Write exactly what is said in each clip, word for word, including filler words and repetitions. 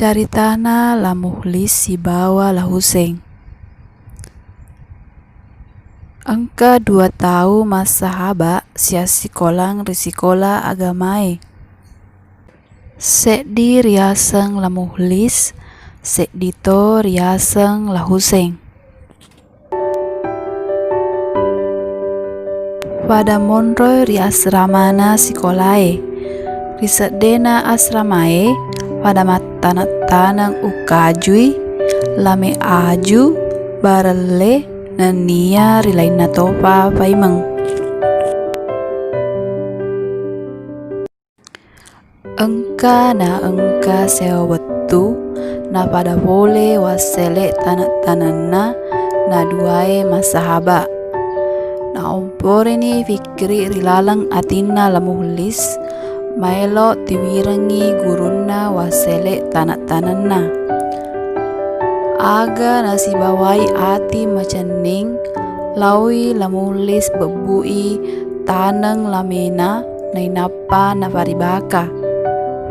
Caritana La Mukhlis sibawa La Huseng. Engka dua tau massahaba siassikolang ri sikola agamae. Seddi riaseng La Mukhlis, seddi to riaseng La Huseng. Pada monroi ri asramana sikolae. Ri seddena asramae, pada mattaneng-taneng ukkajui, lame aju, barelle, nennia ri lainna topa paimeng. Engka na engka sewa wettu, napada pole wassele taneng-tanenna naduae massahaba. Naomporini fikkiri ri laleng atinna La Mukhlis, maelo tiwirengngi gurunna wassele taneng-tanenna. Aga nasibawai ati macenning, laoi La Mukhlis bebbu'i taneng lamena nainappa naparibaka.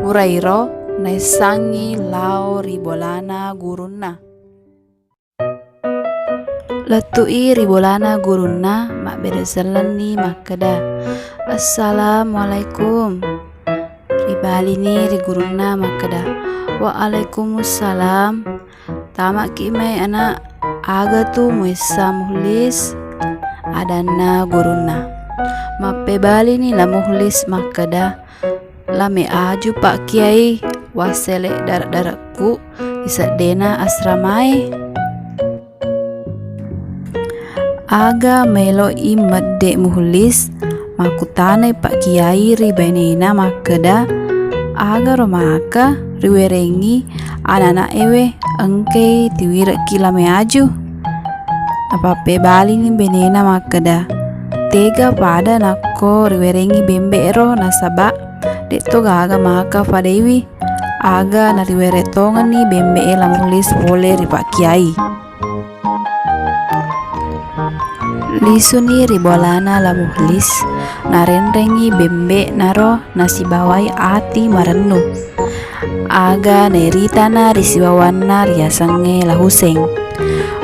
Purairo naissangngi lao ri bolana gurunna. Lettu'i ri bolana gurunna, mabbere sellenni makkeda, "Assalamualaikum." Ribalini ri gurunna makkeda, "Waalaikumussalam. Tamaki mai, Ana'. Aga tu muessa Mukhlis?" adanna gurunna. Mappebalini La Mukhlis makkeda, "Lame aju, Pak Kiai, wassele dare'-dare'ku ri seddena asramae." Aga melo'i medde Mukhlis, makkutanai Pak Kiai ri bainena makkeda, "Agaro maka riwerengngi anana'ewe engkai tiwirekki lame aju?" Napappebalini bainena makkeda, "Tega pada nakko riwerengngi bembe'ero, nasaba de'to gaga maka padaiwi." Aga nariwereng tongenni bembe'e La Mukhlis pole ri Pak Kiai. Lisuni ri bolana La Mukhlis, narenrengngi bembe'naro nasibawai ati marennu. Aga nairitana ri sibawanna riasengnge La Huseng.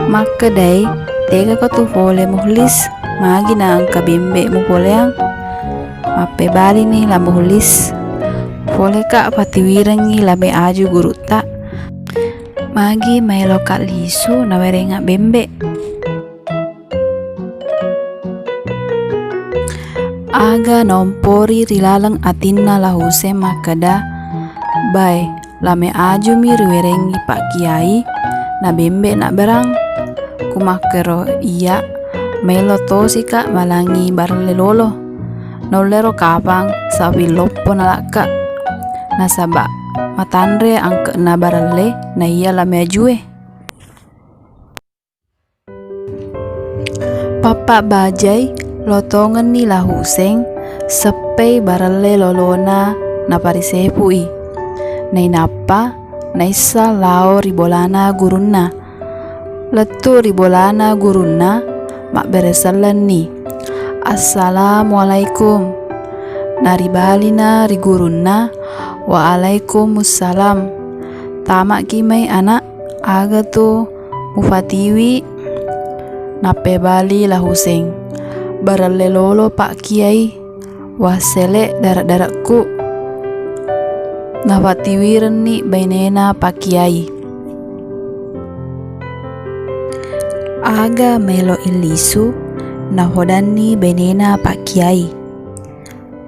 Makkedai, "Tegako tu pole Mukhlis, magi naengka bembe'mu poleang?" Mappebalini La Mukhlis, "Poleka patiwirengngi lame aju gurutta. Magi maeloka lisu nawerengnga bembe'." Aga naompori ri laleng atinna La Huseng makkeda, "Bae, lame ajumi riwerengngi Pak Kiai, na bembe' nabberang. Kumakkero iyya, maelo tosika malangngi barelle lolo. Naullero kapang sapi loppo nalakka. Nasaba matanre angke'na barelle naiya lame ajue." Pappa bajai lotongenni La Huseng, seppei barelle lolona naparisepu'i. Nainappa naissa lao ri bolana gurunna. Lettu ri bolana gurunna, mabbere sellenni. "Assalamualaikum." Naribalina ri gurunna, "Waalaikumussalam. Tamaki mai, Ana'. Aga tu mupatiwi?" Nappebali La Huseng, "Barelle lolo, Pak Kiai, wassele dare'-dare'ku." Napatiwirenni bainena Pak Kiai. Aga melo illisu, nahodanni bainena Pak Kiai.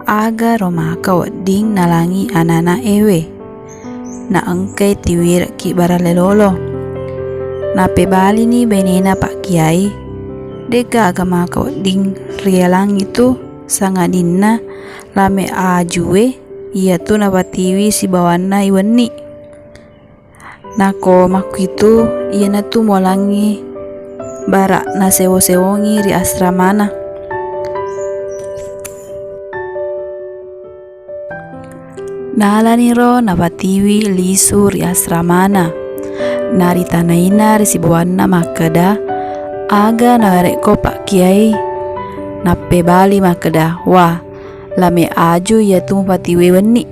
Aga ro maka wedding nalangi anana'ewe, naengkai tiwirekki baralle lolo. Napebalini bainena Pak Kiai, de'gaga maka wedding rialangi tu, sangadinna lame ajue iyatu napatiwi sibawanna iwenni. Nako makkuitu, iyanatu mualangngi bara nasewo-sewongi ri asramana. Nalaniro napatiwi lisu ri asramana. Naritanaina ri sibawanna makkeda, "Aga nawerekko, Pak Kiai?" Nappebali makkeda, "Wa, lame aju iyatu mupatiwi wenni."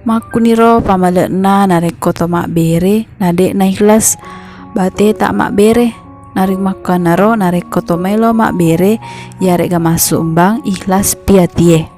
Makkuniro pamale'na narekko to mabbere nade'na ikhlas, bateta mabbere. Narekko makkuanaro, narekko to maelo mabbere iyare'ga massumbang, ikhlas pi atie.